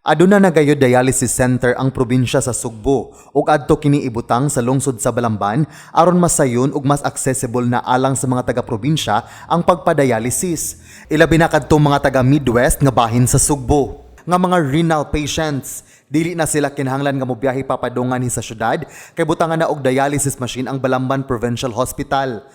Aduna na gayud dialysis center ang probinsya sa Sugbo ug adto kini ibutang sa lungsod sa Balamban aron masayon ug mas accessible na alang sa mga taga-probinsya ang pagpadialysis. Ilabi na kadtong mga taga Midwest nga bahin sa Sugbo nga mga renal patients. Dili na sila kinahanglan nga mobiyahe papadungan sa syudad kay butangan na og dialysis machine ang Balamban Provincial Hospital.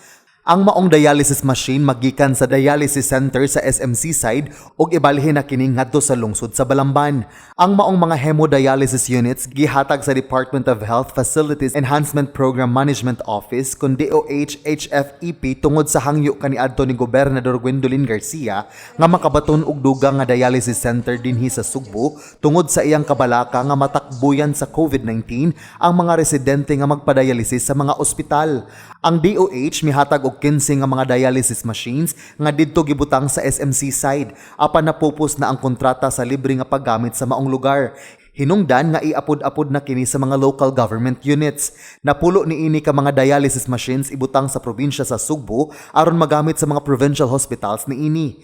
Ang maong dialysis machine magikan sa dialysis center sa SM Seaside ug ibalhin na kini ngadto sa lungsod sa Balamban. Ang maong mga hemodialysis units gihatag sa Department of Health Facilities Enhancement Program Management Office kun DOH HFEP tungod sa hangyo kaniadto ni Gobernador Gwendolyn Garcia nga makabaton og dugang nga dialysis center dinhi sa Sugbo tungod sa iyang kabalaka nga matakbuyan sa COVID-19 ang mga residente nga magpadialysis sa mga ospital. Ang DOH mihatag og 15 nga mga dialysis machines nga didto gibutang sa SM Seaside apan napupos na ang kontrata sa libre nga paggamit sa maong lugar. Hinungdan nga iapod-apod na kini sa mga local government units. Napulo niini ka mga dialysis machines ibutang sa probinsya sa Sugbo aron magamit sa mga provincial hospitals niini.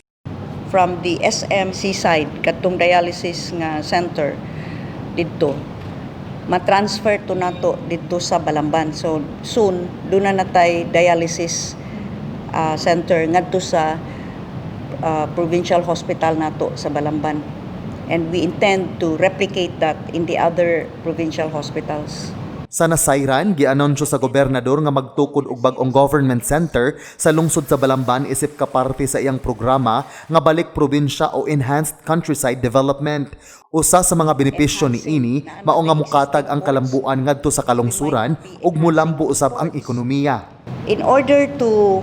From the SM Seaside, katong dialysis nga center didto, ma-transfer to nato didto sa Balamban. So soon duna na tay dialysis center ngadto sa provincial hospital nato sa Balamban, and we intend to replicate that in the other provincial hospitals. Sa nasayran, gianunsyo sa gobernador nga magtukod og bag-ong government center sa lungsod sa Balamban isip kaparte sa iyang programa nga Balik Probinsya o Enhanced Countryside Development. Usa sa mga benepisyo niini mao nga mukatag ang kalambuan ngadto sa kalungsuran ug mulambo usab ang ekonomiya. In order to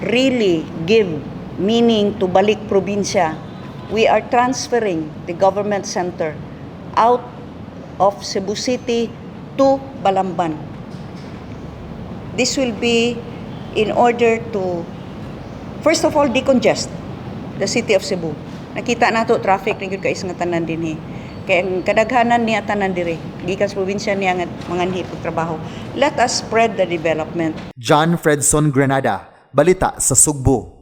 really give meaning to Balik Probinsya, we are transferring the government center out of Cebu City to Balamban. This will be in order to, first of all, decongest the city of Cebu. Nakita nato traffic na gyud kaayo nga tanan dinhi. Kay ang kadaghanan niya tanan diri, gikan sa probinsya niya nga manganhi pagtrabaho. Let us spread the development. John Fredson Granada, Balita sa Sugbo.